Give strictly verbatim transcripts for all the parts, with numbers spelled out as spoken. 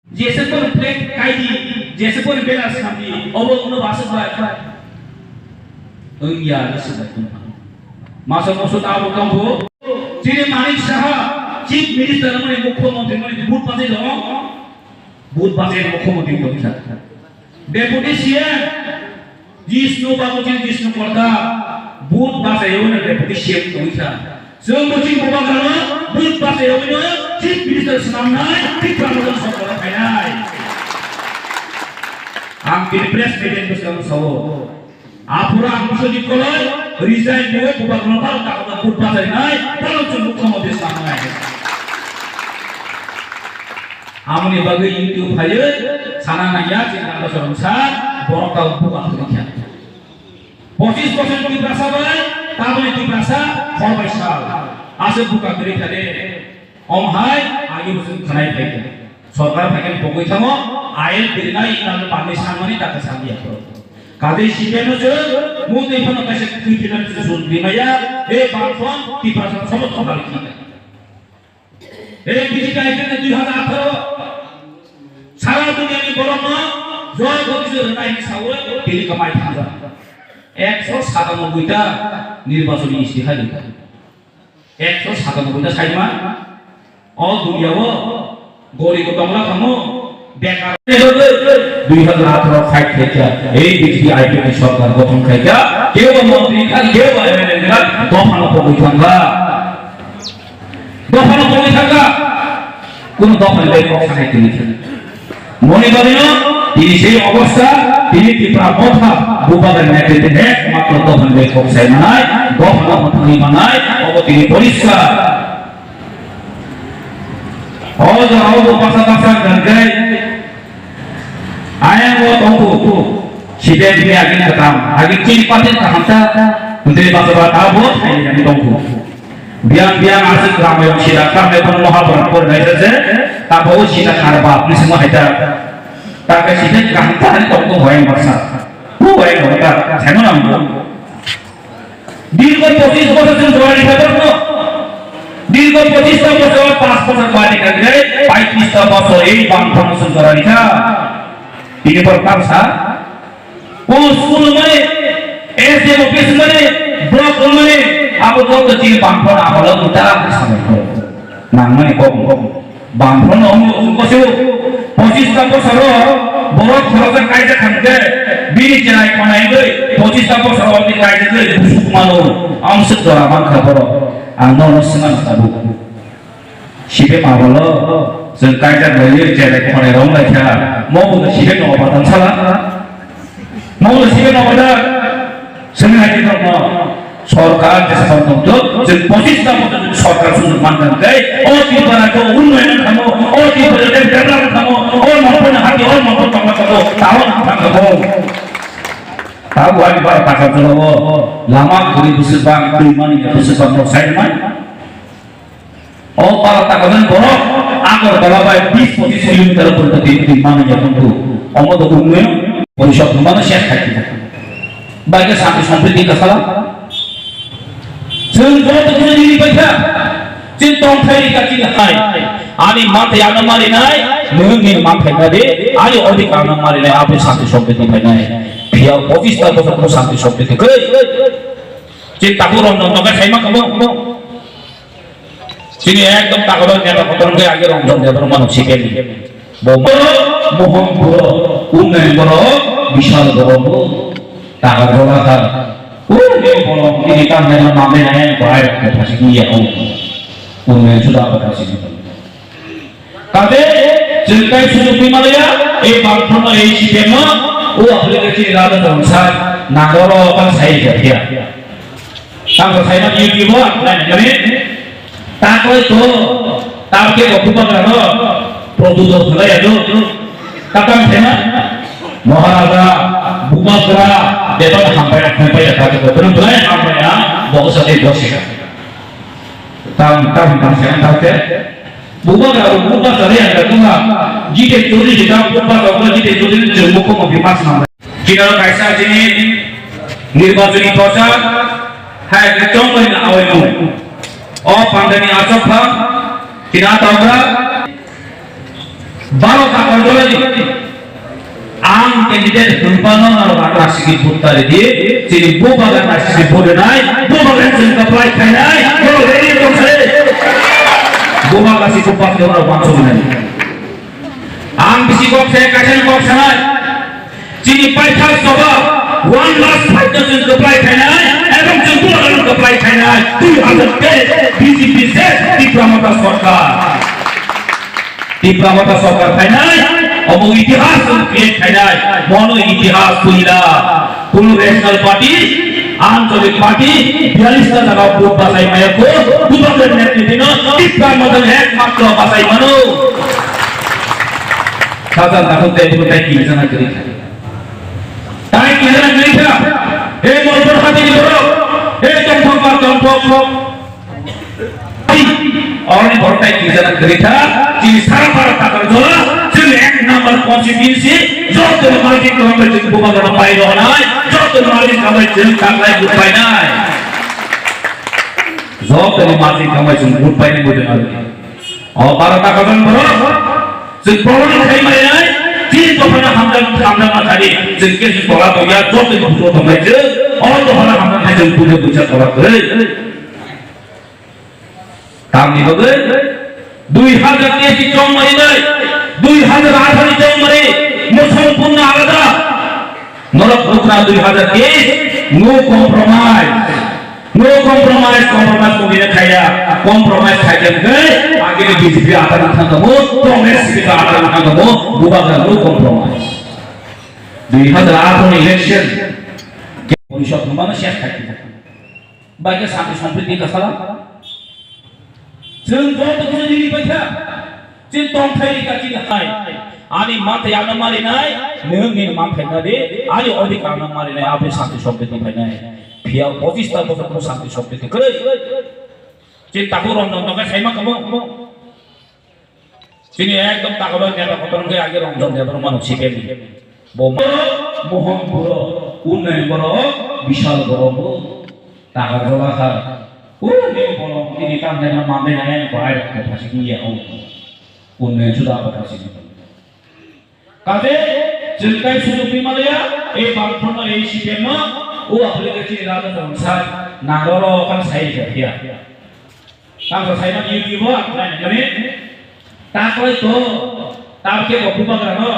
Jese pun flag kaidi, jese pun banner samdi, obo uno basuk bai. Wngya ni swbai tong. Masa musu tabo tongbo. Chini Manik Saha, Chief Minister mani, Mukhyamantri mani, vote bachai dong. Vote bachai Mukhyamantri tong kha. Deputy C M, Jishnu Babu Jin Jishnu Korda, vote bachai yawino Deputy C M tong kha. Chwng bo chini Bubagrano vote bachai yawino Chief Minister swnamnai Tipra Motha sorkar phainai. Ang tini press meeting bwskango sao. Aphuru ang Biswajit Koloi resign rwui Bubagrano baro takhukno vote bachainai, baro chwng Mukhyamantri swnamnai. Amoni bagwi YouTube phaiwi sana nangya, chini Ganda Charan sir, borok tabuk buka khwlai kha. Pochis bosor Tiprasa bai, taboni Tiprasa hor bai sal. Aswk buka kwrwi kha de. Om hai, agi bwswk khwnai phai kha. Sorkar phai khe pogwi thango, ain birinai inal panni sanmani taka sandiya kho. Kadei C P M no chwng, mung twi phano kaisa twi philan chwng rimaya, e bangphang Tiprasa sobo thokal khika. Ei digital agenda dui hajar atharo sara duniani borokno joto kisa rwnai hinwi saui tini kwmai thangjak. Ekso satanoboi ta nirbachoni istihar rikha. Ekso satanoboi ta saima o duniao gorib tongla kamo bekar. Dui hajar atharo fight khaikha, ei digital I P F ni sorkar gothon khaikha, kebo montri kha, kebo M L A kha, dophano pogwi thangkha. Dophano pogwi thangkha, kunu dophani bai kok sanai tini. Moni bagwino tini sei obostha, tini Tipra Motha Bubagrani netrite ekmatro dophani bai kok sai manai, dophano pogwi manai, obo tini poriskar. O jorao bo basa basa gangkai, ayang o tongkhu, sibeng bini agin kwtam, agin chini patin kaham ta, hwntwi basa ba ta bo thai ani tongkhu. Biang biang aswk Ramayana sida kha hai phano Mahabharata porinai se, abo sida khar bap ni simo hai ta. Ta khe sida kaham ta hai tong tong hai baksa. Hu hai baksa, saimano nang bo. Dirgho pochis bochor chwng jora rikha borokno. Dirgho pochis ta bochor, panch bochor bari kha khe, paitris ta bochor ei bangphano chwng jora rikha. Tini borok tamsa. O school mani, S D M office mani, block mani, abo joto chini bangphano abalo uta samai kho. Nangmani kok kok. Bangphano omo wngkosio. Pochis ta bosoro borok khoroksa kaijak khamkhe, bini chwrai khonai wngwi, pochis ta bosoro omni kaijagwi busuk mano. Amswk jora mankha borok. Ang nono swngna tabuk. Sibe mabalo, chwng kaijak laiwi chwrai khonai rong laikha. Mo bo sibe no batang sala. Mo bo sibe no batang. Sini hai di no. Sorkar jesa tongthok, chwng pochis ta bosor sorkar sumjak mankha tei o Tripura khe unnoyon thangmo, o Tripura khe develop thangmo, o mangphono hati, o mangphono tongma tongo, tao nang thangkha bo. Tao wani bar taka jora o lama kwrwi bwswk bang, twi mani bwswk bang no sai rwmani. O para taka bai borok Agartala bai bis pochis kilometer porjonto twi twi mani ya tongkhu. Omo do unnoyon porishod hwnmano ses khai tongkha. Bai khe santi sompriti kasala. Chwng joto khe nini bai kha. Chini tongthai rikha chini hai. Ani manthai ano marinai, nwng nini manthai na di, ani odhikar ano marinai, abo santi sompriti phainai. Phiya pochis ta bosor ko santi sompriti kwrwi. Chini tabuk rong nong nong khe saima kamo. Chini ekdom takodo neta kotor wngkhe age rong jong neta rok mano sikeni. Bo Mohon Boro, Unnay Boro, Bishal Boro, Tagar Boro kha. Unnay Boro, ini kan neta mame nai bai khe thasi ni ya ong. Unnay sudah apa thasi ni. Kate, chwng kai sujuk ni malaya, ei bangphano ei sitema, o apre ke chini rada dongsa, nagoro kan sai jatia. Tamo saimani YouTube o ang nai nai. Takoi to, tamo ke ko Bubagrano producer khlai ado. Takam saima Maharaja Bubagra beton hampai hampai ya kake ko beton belai hampai ya, bo sa de dosika. Tam tam tam saima tam te. Bubagra Bubagra ya ka kuma. Jite churi jita Bubagra Jite churi jumbo ko mo bimas na. Kinaro kaisa chini nirbachoni prochar hai khe chongmani awai mung. O pandani achok pha kina tawra. Baro takar jolai di. Ang candidate hwnphano norok ang nasigi vote tari di. Chini bubagra nasigi vote rinai, bubagra chwng kwplai khainai, norok ready tong se. Bubagra si kupak norok wansuk nai. Ang bisi kok se, kaisa kok sanai. Chini paithak soba one lakh five thousand kwplai khainai, ebong chwng bubagra kwplai khainai, dui hazar teis B J P se Tipra Motha Sarkar. Tipra Motha Sarkar phainai, omo itihas create khainai, mono itihas puila. Kunu National Party, Anchalik Party, biyallis ta jaga vote bachai maya ko, bubagra netriti no, Tipra Motha ekmatro bachai mano. Sajak dakhuk tei bukhuk tei kijana kwrwi kha. Tai kijana kwrwi kha. He Molbor hati ni borok. He tongthok ba tongthok. Oroni borok tai kijana kwrwi kha. Chini sara para takar jola. Chini ek number constituency. Joto ni margin kama bai chini bubagra pai rwnai. Joto ni margin kama bai chini taklai bupai nai. Joto ni margin kama bai chini bupai nai bupai nai. O baro ta kajon borok, chwng borok ni khai mai nai, chini dophano hamjak, hamjak ma khani, chwng ke chwng tola tongya, joto ni bujo tongmai chwng, o dophano hamjak khai chwng puja puja tola kwrwi. Tamni bagwi, dui hajar teis ni chong mari nai, dui hajar atharo ni chong mari, mo sompurno alada. Norok bukra dui hajar teis, no compromise. No compromise, compromise ko bini khaya, compromise khaikhe hwnkhe, agini B J P athar wngkha tamo, Congress sibika athar wngkha tamo, bubagra no compromise. Dui hajar atharo ni election, ke porishod hwnmano ses khaikhe. Bai khe santi sompriti kasala. Chwng joto khe nini bai kha. Chini tongthai rika chini hai. Ani manthai ano marinai, nwng nini manthai na di, ani odhikar ano marinai, aboni santi sompriti phainai. Phiya pochis ta bosor ko santi sompriti kwrwi. Chini takhuk Ranjan Debbarma saima kamo. Chini ekdom takhuk neta kotor wngkhe age Ranjan Debbarma no C P M ni. Bo Mohon borok, Unnayon borok, Bishal borok bo takar jola kha. O ni borok nini kam dena mande na yang ko ai ko phasi ki ya o. Unnayon suda ko phasi ki. Kaje chwng tai sujuk ni malaya, e bangphano e C P M no, o apple ke chini raja jong sa, nagoro kan sai ja ya. Tamo saimani YouTube o ang naimani. Taklai to, tabke bo bubagra no,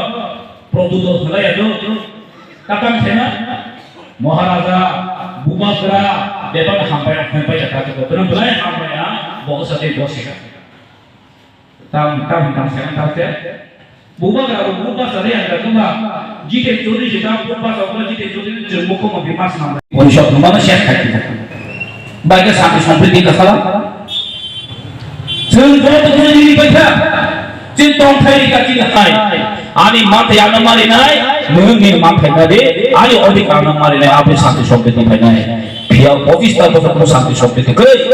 produto khlai ya do. Tatang sena, Maharaja, bubagra, bepan hampai, hampai ya kata ko. Tenang belai hampai ya, bo sate bo sika. Tam, tam, tam sena tabke. Bubagra bo bubagra ya kata ko. Jite chori sita bubagra ko jite chori chembo ko mo bimas na. Porishod no mano share khai. Bai khe santi sompriti kasala. Chwng joto khe nini bai kha. Chini tongthai rika chini hai. Ani manthai ano marinai, nwng nini manthai na di, ani odhikar ano marinai, aboni santi sompriti phainai. Phiya pochis ta bosor ko santi sompriti kwrwi.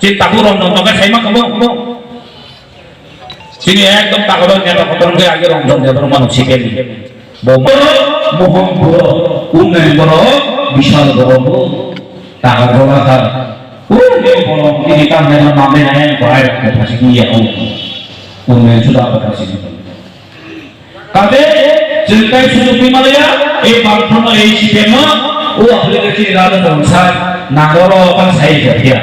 Chini takhuk Ranjan Debbarma saima kamo. Chini ekdom takhuk neta kotor wngkhe age Ranjan Debbarma no C P M ni. Bo Mohon borok, Unnayon borok, Bishal borok bo takar jola kha. O ni borok nini kam dena mande na yang ko ai ko phasi ki ya o. Unnayon suda ko phasi ki. Kate chwng tai sujuk ni malaya, e bangphano e C P M no, o apple ke chini raja jong sa, nagoro kan sai ja ya.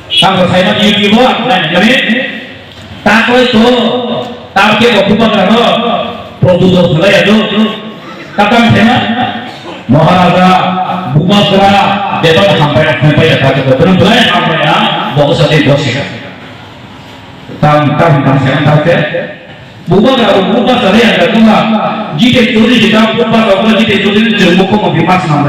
Tamo saimani YouTube o ang naimani. Taklai to, tabke bo bubagra no, produto khlai ya do. Tatang sena, Maharaja, bubagra, bepan hampai, hampai ya kata ko, belum belai hampai ya, bo sate bo sika. Tam, tam, tam, sena tabke. Bubagra, bubagra ya kata ko, jite chori jita, bubagra, jite chori, chori, buko mo bimas hampai.